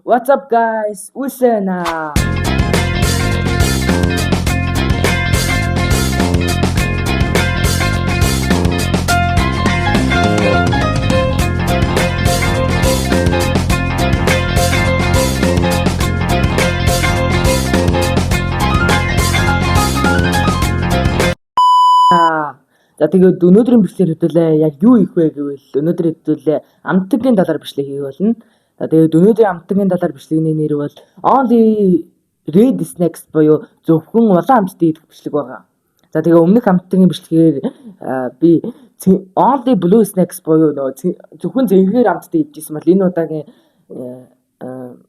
What's up guys? Үсэнэ. За тэгээд өнөөдрийн бичлэгээр хэдүүлээ яг юу хийх вэ гэвэл өнөөдөр хэдүүлээ амтгийн талаар бичлэг хийх болно. За тэгээд өнөөдрийн амтгийн талаар бичлэгний нэр бол Only Red Snacks буюу зөвхөн улаан амттай идэх бичлэг байгаа. За тэгээ өмнөх амттгийн бичлэгээр би Only Blue Snacks буюу нөгөө зөвхөн зэнхээр амттай идчихсэн бол энэ удаагийн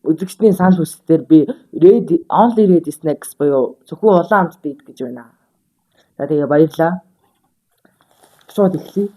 үзэгчдийн санал хүсэлтээр би Red Only Red Snacks буюу зөвхөн улаан амттай идэх гэж байна. За тэгээ баярлалаа. Шууд эхлэе.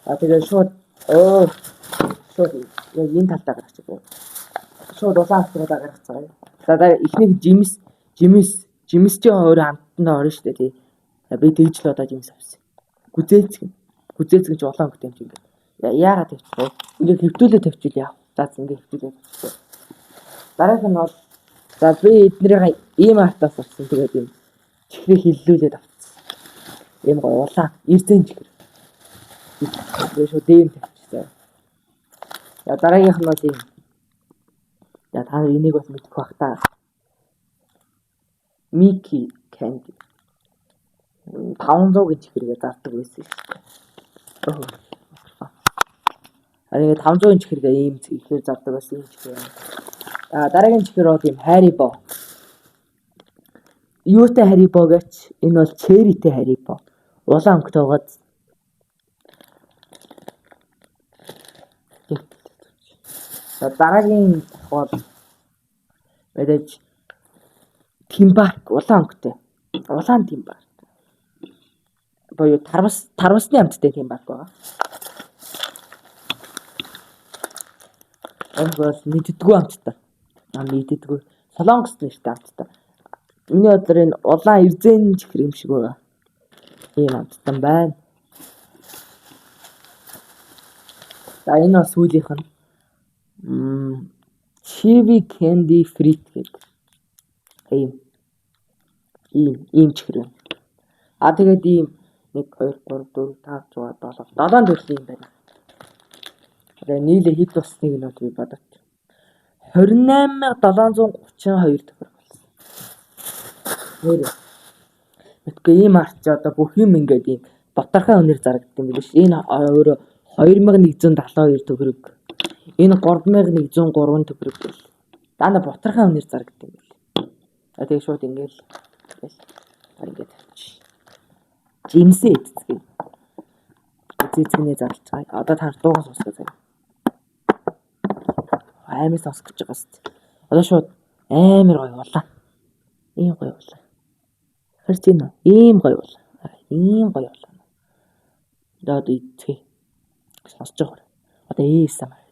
А тэгээ шууд шууд яг энэ талдаа гаргачих. Шууд улаан амтнуудаа гаргацгаая. За дараа эхнийх жимс жимс жимс чи өөрөө амтанд орно шүү дээ тий. Би тэгж л одоо жимс авсан. Гүзээлцгэн. Гүзээлцгэн чи улаан өнгөтэй юм чи ингээд. Яагаад тавьчих вэ? Ингээд хэвтүүлээ тавьчихвал яав. За ингээд хэвтүүлээ тавьчих. Дараагийнх нь бол за би эднэрийг ийм артаас авсан. Тэгээд ийм чихрийг хиллүүлээд авчихсан. Ийм гоё улаан эрзэн чихэр. Би шууд ийм тавьчихсан. За дараагийнх нь бол ийм. За та нар энийг бас мэдэх бах та. Mickey Candy. 500 гэж чихэргээ зардаг байсан шүү дээ. А тэгээд 500 чихэргээ ийм ихээр зардаг байсан юм чихэр. А дараагийн чихэр бол ийм Haribo. Юутай Haribo гэж энэ бол cherry-тэй Haribo. Улаан өнгөтэй байгаад. За дараагийн бол мэдээж Тимбарк улаан өнгөтэй. Улаан Тимбарк. Буюу тарвас тарвасны амттай Тимбарк байгаа. Энэ бол мэддэггүй амттай. А мэддэггүй. Солонгос нэртэй амттай. Миний бодлоор энэ улаан эрзэн чихэр юм шиг байгаа. Ийм амттай байна. За энэ бол сүүлийнх нь Chewy Candy Fruit гэдэг. Ийм чихэр байна. А тэгээд ийм 1 2 3 4 5 6 7 7 төрлийн юм байна. Тэгээ нийлээ хэд болсныг нь бол би бодоод 28732 төгрөг болсон. Нэр. Мэдгүй ийм арт чи одоо бүх юм ингээд ийм ботархай үнээр зарагдсан юм биш. Энэ өөрөө 2172 төгрөг. Энэ 3103 төгрөг гэл. Дандаа ботархай үнээр зарагдсан юм бэл. За тэгээ шууд ингээл ингээл ингээд тавьчих. Жимсээ эцэцгээе. Эцэцгэнээ зарлж байгаа. Одоо та дуугаа сонсгоо заяа. Амар сонсгож байгаа шүү дээ. Одоо шууд амар гоё улаан. Ийм гоё улаан. Харж байна уу? Ийм гоё улаан. Ийм гоё улаан. Одоо эцгээ. Сонсож байгаа. Одоо ASMR.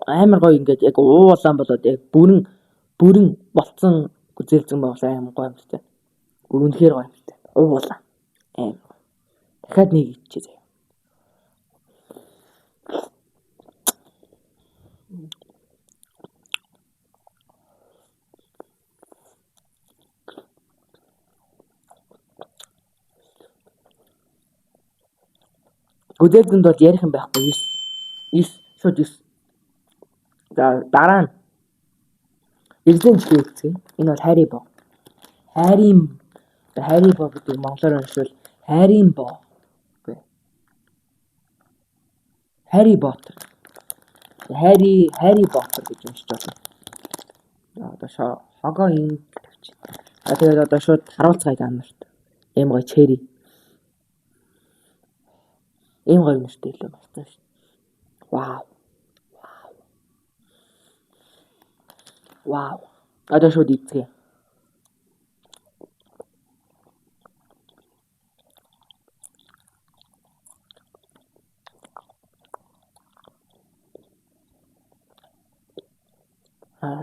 Амар гоё ингээд яг уу улаан болоод яг бүрэн бүрэн болцсон гүзээлзгэн байгуул амар гоё амттай. Үнэхээр гоё амттай. Уу улаан. Амар гоё. Дахиад нэг идчихье заяа. Гүзээлзгэнд бол ярих юм байхгүй 9. 9 шууд 9. За дараа нь эрзэн чихэр үзье. Энэ бол Haribo. Хайрын Haribo гэдэг монголоор уншвал хайрын боо. Үгүй. Harry Potter. Harry Harry Potter гэж уншиж байна. За одоо хогоо энд тавьчих. За тэгээд одоо шууд харуулцгаая та нарт. Ийм гоё cherry. Ийм гоё нэртэй илүү марцсан шүү. Вау. Вау. Вау. Одоо шууд идцгээе.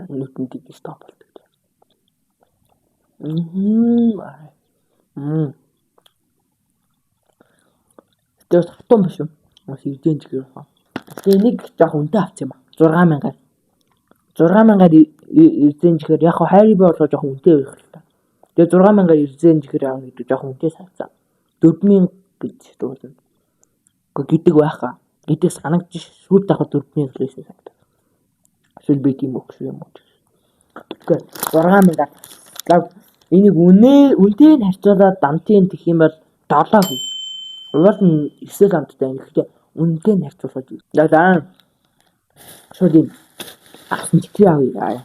Нүдэнд ингэж топ болдог. Тэгээд хатуу биш үү? Бас эдийн чихэр хаа. Тэгээ нэг жоох үнэтэй авсан юм а. 6000-аар. 6000-аар эдийн чихэр яг Haribo болохоор жоох үнэтэй байх л та. Тэгээ 6000-аар эдийн чихэр аавна гэдэг жоох үнэтэй санагдсан. 4000 гэж дуулна. Гэхдээ гэдэг байхаа. Гэдэг санагдчих шүүд давхар 4000 лээсэн санагдав. Эсвэл би тийм өгсөн юм уу? Тэгэхээр 6000-аар энийг үнэтэй нь харьцуулаад дамтын гэх юм бол 7 хий. Уул нь 9 амттай байна. Гэхдээ үнэтэй нь харьцуулахад. За шууд юм авсан чихрээ авъя.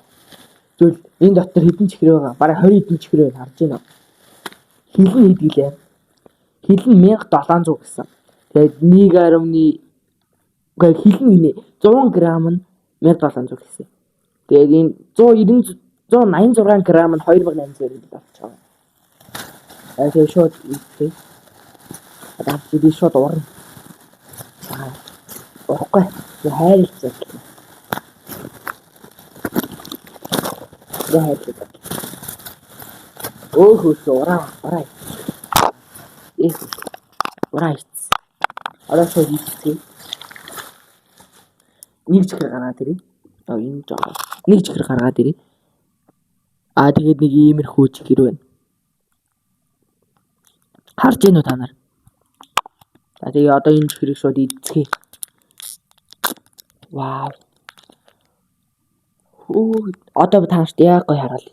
Тэгвэл энэ дотор хэдэн чихэр байгаа? Бараг 20 хэдэн чихэр байна, харж байна уу? Хил нь хэд гэлээ? Хил нь 1700 гэсэн. Тэгээд 1.1 үгүй хил нь гинэ 100 г нь 1700 гэсэн. Тэгээд энэ 190 186 г нь 2800 болж байгаа. Тэгээд шууд идэх. Одоо би шууд урна. Урахгүй. Би хайрлаж байна. Би хайрлаж байна. Өөхөөс ураа ураа. Их ураа ицсэн. Одоо шууд идэх. Нэг чихэр гаргаад ирье. Энэ жоохон. Нэг чихэр гаргаад ирье. Аа тэгээд нэг иймэрхүү чихэр байна. Харж гин үү та нар? За тэгээ одоо энэ чихрийг шууд идцгээе. Вау. Хөө одоо та нарт яг гоё хараал.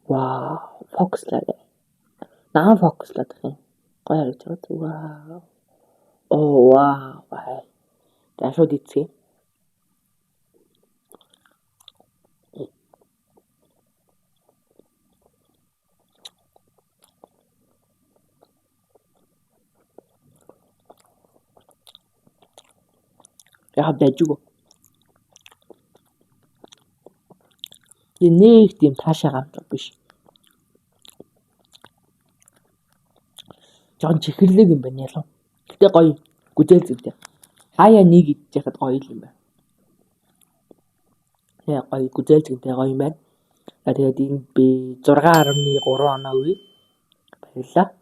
Вау, фокуслаа. Наан фокуслаад байх юм. Гоё харагдаж байгаа. Вау. Оо вау. За шууд идцгээе. Яг дайжгүй. Нэг тийм таашаа гамт биш. Жон чихэрлэг юм байна ялав. Гэтэ гоё гүзэл зүйтэй. Хаяа нэг идэж яхад гоё юм байна. Тэгээ гоё гүзэл зүйтэй гоё юм байна. За тэгээд энд би 6.3 оноо өгье. Баярлалаа.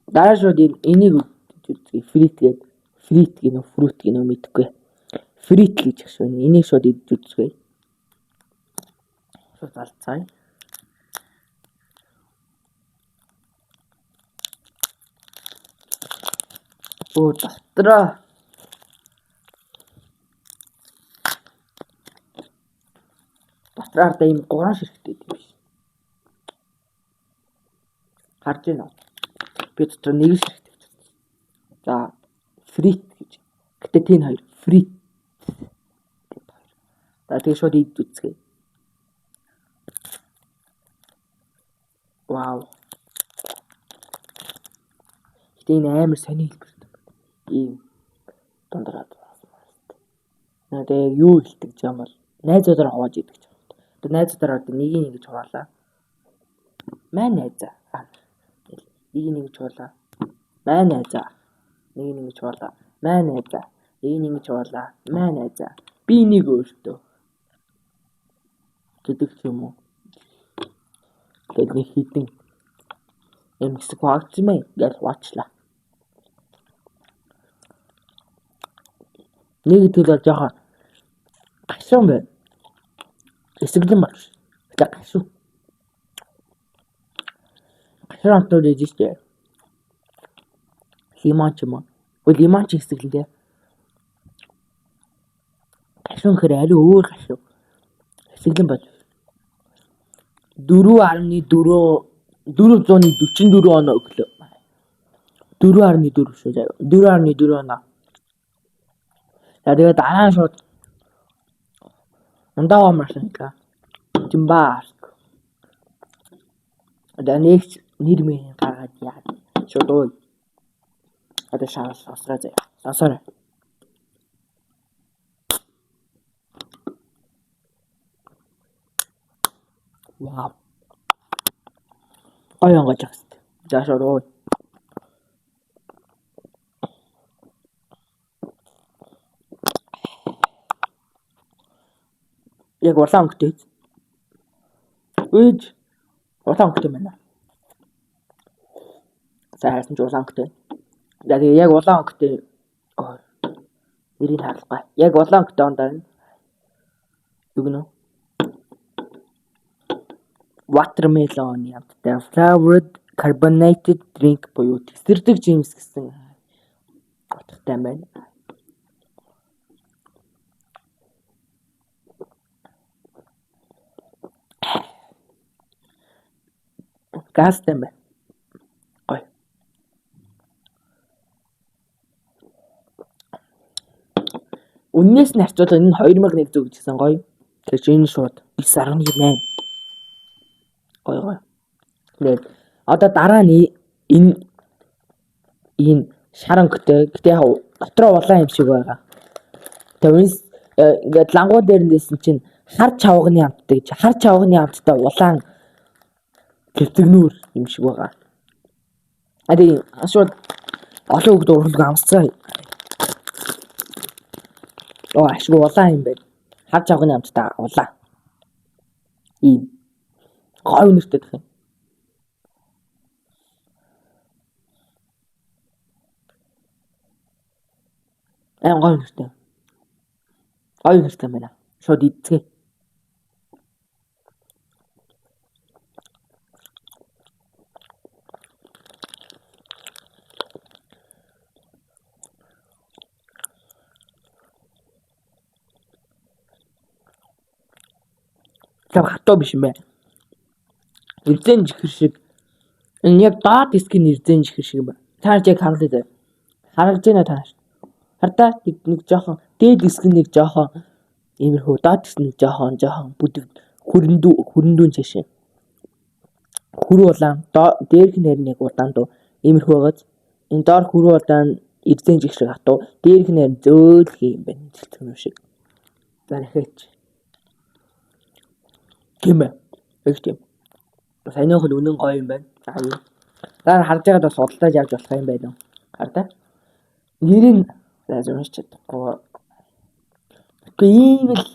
Дараа шууд энийг fruit гээд fruit гэнэ fruit гэнэ мэдэхгүй. Fruit л гэж шүү. Энийг шууд идэж үзье. Шууд алцгаая. Өө дотроо дотроо ийм 3 ширхтээ юм биш. Харж байна уу? Би дотор нэг ширхтээ. За fruit гэж. Гэтэ тийм хоёр fruit гэдэг хоёр. За тэгээ шууд идэж үзье. Вау. Гэтэ энэ амар сони хэлбэртэй байна. Ийм дундраад байна. Тэгээ юу хэлдэг юм бол найзуудаараа хувааж идэх юм. Одоо найзуудаараа одоо нэг нэг гэж хуваалаа. Маа найзаа. Нэг нэг гэж хуваалаа. Маа найзаа. Нэг нэг гэж хуваалаа. Маа найзаа. Нэг нэг гэж хуваалаа. Маа найзаа. Би нэг өөртөө гэдэг ч юм уу. Тэгээд нэг хідэн юм хэсэг хуваагдсан мэй гэж хуваацлаа. Нэг гэдэг бол жоохон гашуун байна. Эсэглэн баг. Тэгээ гашуу. Гашуун амтнууд ээж штэ. Лимон ч юм уу. Үгүй лимон ч эсэглэн тий. Гашуун гэхээр ари өөр гашуу. Эсэглэн бол 4.4 444 оноо өглөө. 4.4 шүү заяа. 4.4 оноо. За тэгээд дараа нь шууд ундаа машинка. Тимбарк. Одоо нэг нэр мэн гаргаад яа. Шууд ой. Одоо шаарл сонсороо заяа. Сонсороо. Вау. Гоё онгож байгаа хэвээр. За шууд ой. Яг улаан өнгөтэй. Үйж улаан өнгөтэй байна. За хайсан ч улаан өнгөтэй. За тэгээ яг улаан өнгөтэй. Нэрийг харуулахгүй. Яг улаан өнгөтэй ондоо байна. Юу гэнэ? Watermelon амттай flavored carbonated drink буюу тэсэрдэг жимс гэсэн утгатай байна. Газтай байна. Гоё. Үннээс нь харьцуулбал энэ 2100 гэж гисэн гоё. Тэр чинь энэ шууд 9.8. Гоё гоё. Тэгээд одоо дараа нь энэ энэ шар өнгөтэй. Гэтэ яг дотроо улаан юм шиг байгаа. Тэгээд ингээд лангуу дээр нээсэн чинь хар чавганы амттай гэж. Хар чавганы амттай улаан цэцэгнүүр юм шиг байгаа. А тийм шууд олон хүүхд урлаг амсцгаа. Оо ашиг улаан юм байна. Хар чавганы амттай улаан. Ийм гой үнэртэй гэх юм. Аим гой үнэртэй. Гой үнэртэй байна. Шууд идцгээе. Тэр хатуу биш юм байна. Эрзэн чихэр шиг. Энэ яг доод хэсэг нь эрзэн чихэр шиг юм байна. Та нар яг харуулъя заяа. Харагдаж байна та нар. Хардаа нэг жоохон дээд хэсэг нь нэг жоохон иймэрхүү доод хэсэг нь жоохон бүдэг хөрөндүүн цаашаа. Хөрөө улаан дээрх нь харин яг удаан дуу иймэрхүү байгааз энэ доор хөрөө улаан эрзэн чихэр шиг хатуу дээрх нь харин зөөлхөн юм байна. Цэлцэн шиг. За дахиад. Тийм ээ. Яг тийм. Саяных нь үнэн гоё юм байна. За юу. Та харж байгаад бас худалдаж авч болох юм байна уу? Хардаа. Нэрийг за уншиж чадахгүй. Гэхдээ ийм л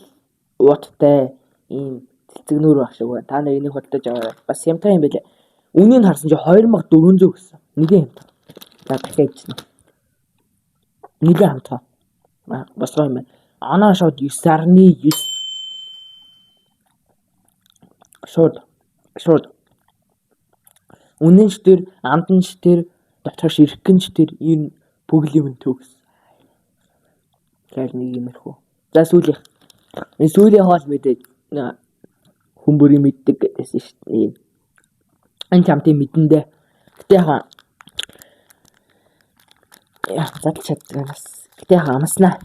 ууттай ийм цэцэгнүүр байх шиг байна. Та нар энийг худалдаж аваарай. Бас хямдхан юм байлээ. Үнийг харсан чи 2400 гэсэн. Нэгэн хямдхан. За дахиад ичнэ. Нэгэн хямдхан. Бас гоё юм байна. Оноо шууд 9.9. Шууд. Үнэн ч тэр, амт нь ч тэр, дотор ширхгэн ч тэр энэ бүгд юм төгс. Тэгэхээр нэг юмэрхүү. За сүүлийнх. Энэ сүүлийн хоол мэдээ хүн бүрийн мэддэг гэсэн шүү дээ. Энэ чамтын мэдэндээ. Гэтэ яа задлж чаддаг бас. Гэтэ яха амснаа.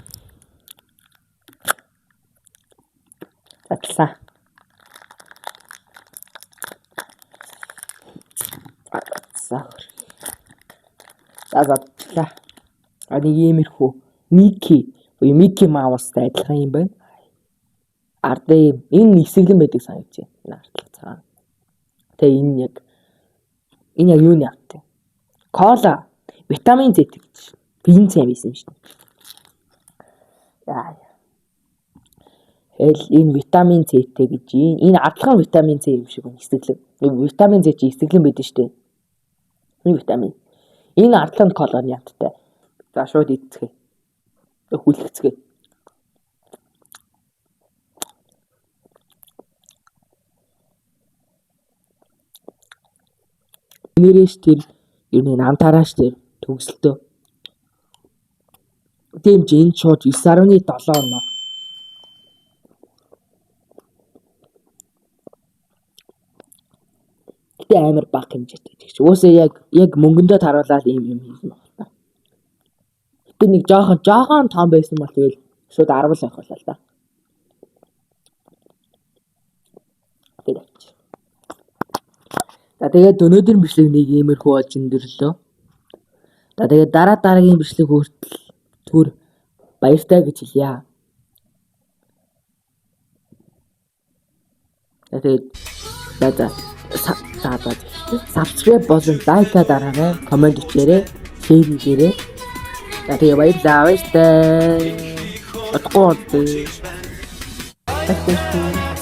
Задлаа. За задлаа. А нэг иймэрхүү Мики буюу Мики Маустай адилхан юм байна. Ардын энэ нисэглэн байдаг санагдаж байна. Ардлах цагаан. Тэгээ энэ яг юуны амттай? Кола, витамин З гэж. Бенз юм байсан юм шүү дээ. Яа. Тэгэл энэ витамин С-тэй гэж энэ ардлахын витамин С юм шиг нисэглэн. Витамин С чи нисэглэн байдаг шүү дээ. Энэ витамин. Энэ ардлан колоны амттай. За шууд идцгээе. Хүлгэцгээе. Нэрээш тэр ер нь амтарааш тэр төгсөлтөө. Тийм ч энэ шууд 9.7 оноо. Гэтэ амар бага хэмжээтэй. Тэгч уусаа яг мөнгөндөө таруулаад ийм юм хийсэн баг та. Гэтэ нэг жоохон том байсан бол тэгэл шууд 10 л авах болоо л да. Тэгээд авчих. За тэгээд өнөөдөр бичлэг нэг иймэрхүү болж өндөрлөө. За тэгээд дараагийн бичлэг хүртэл түр баяртай гэж хэлье. За тэгээд за subscribe болон лайкаа дараарай, коммент бичээрэй, шеэр хийгээрэй. За тэгээ баярлалаа. Баяртай. Удахгүй уулзъя. Баяртай шүү.